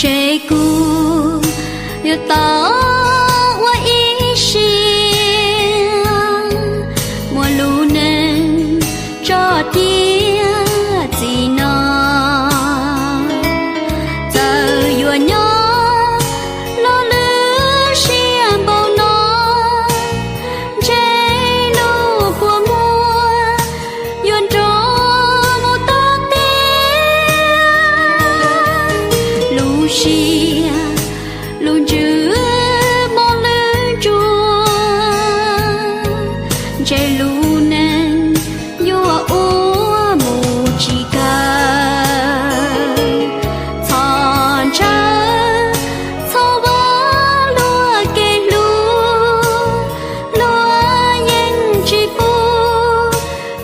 Tseg kuv yuav tau ua ib sia muaj lub neej tso tiav txim no. Txawm yuav nyob los lwm siab npaum no, ntshe lub kua muag yuav nrog mus tau tiag. Lub siab lub ntsws mob lwj ntsuag, ntshe lub neej yuav ua mus tsis kawg. Txhob ntshaw, txhob vov luag kev hlub, luag yeej tsis pub,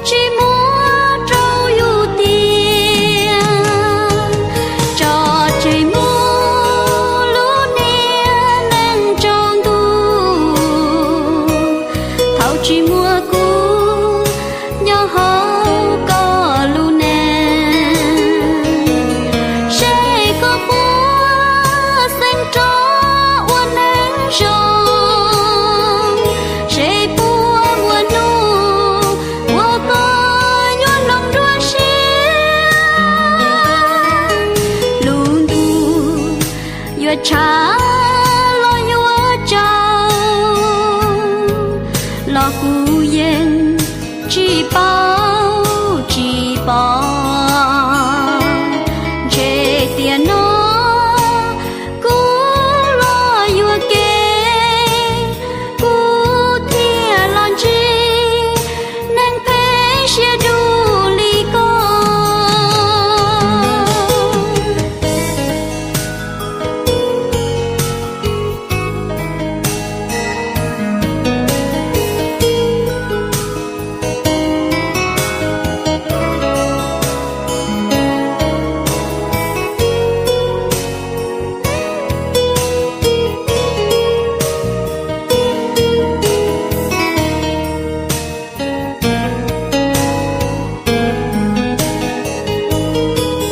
tsis muab rau yus tiag. Tso tseg mus lub niag neej tsaus ntuj, thaum tsis muaj kuv nyob hauv koj lub neej. Seb koj puas xeeb rov ua neej zoo, seb puas muaj hnub uas koj yuav hloov dua siab. Lub ntuj yuav tshav los yuav tsaus, los kuv yeej tsis paub tsis pom. Ntshe tiam no kuv los yuam kev, kuv thiaj los ntsib neeg phem siab dub li koj.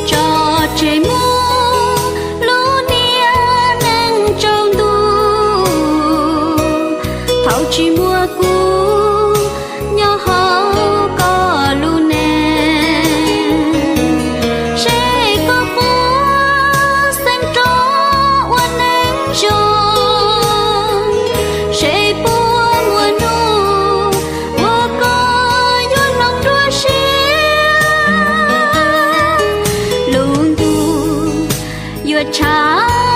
Tso tseg mus lub niag neej tsaus ntuj, thaum tsis muaj kuv nyob hauv koj lub neej. Seb koj puas xeeb rov ua neej zoo, seb puas muaj hnub uas koj yuav hloov dua siab. Lub ntuj yuav tshav